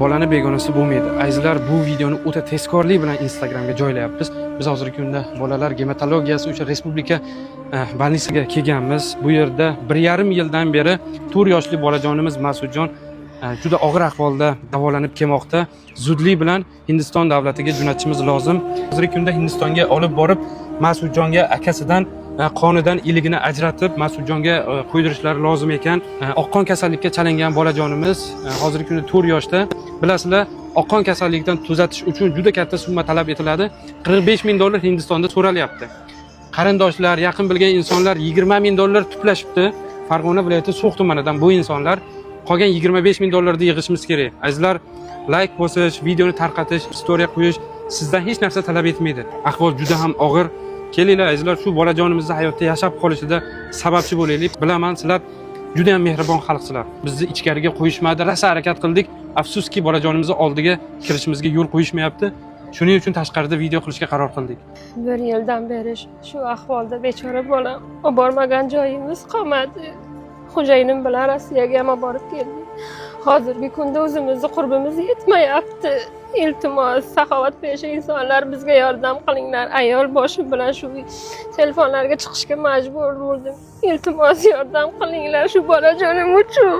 Bolani begonasi bo'lmaydi. Azizlar, bu videoni o'ta tezkorlik bilan Instagramga joylayapmiz. Biz hozirgi kunda bolalar gematologiyasi uchun respublika больница ga kelganmiz. Bu yerda 1,5 yildan beri 4 yoshli bolajonimiz Mas'udjon juda og'ir ahvolda davolanib kelmoqda. Zudlik bilan Hindiston davlatiga jo'natishimiz lozim. Hozirgi kunda Hindistonga olib borib, Mas'udjonga akasidan qonidan iligini ajratib, Mas'udjonga qo'ydirishlari lozim ekan. Oqqon kasallikka chalingan bolajonimiz hozirgi kunda 4 yoshda. Bilasizlar, oqqon kasallikdan tuzatish uchun juda katta summa talab etiladi. 45 ming dollar Hindistonda so'ralyapti. Qarindoshlar, yaqin bilgan insonlar 20 ming dollar to'plashibdi. Farg'ona viloyati So'x tumanidan bu insonlar. Qolgan 25 ming dollarni yig'ishimiz kerak. Azizlar, layk bosish, videoni tarqatish, story qo'yish sizdan hech narsa talab etmaydi. Ahvol juda ham og'ir. Kelinglar, azizlar, shu bolajonimizni hayotda yashab qolishida sababchi bo'laylik. Bilaman, sizlar juda ham mehribon xalqsizlar. Bizni ichkariga qo'yishmadi, rosa harakat qildik. Afsuski, bolajonimizni oldiga kirishimizga yo'l qo'yishmayapti. Shuning uchun tashqarida video qilishga qaror qildik. Bir yildan beri shu ahvolda bechora bolam. Olib bormagan joyimiz qolmadi. Xo'jayinim bilan Rossiyaga ham olib borib keldik. Hozirgi kunda o'zimizni qurbimiz yetmayapti. Iltimos, saxovatpesha insonlar, bizga yordam qilinglar. Ayol boshim bilan shu telefonlarga chiqishga majbur bo'ldim. Iltimos, yordam qilinglar shu bolajonim uchun.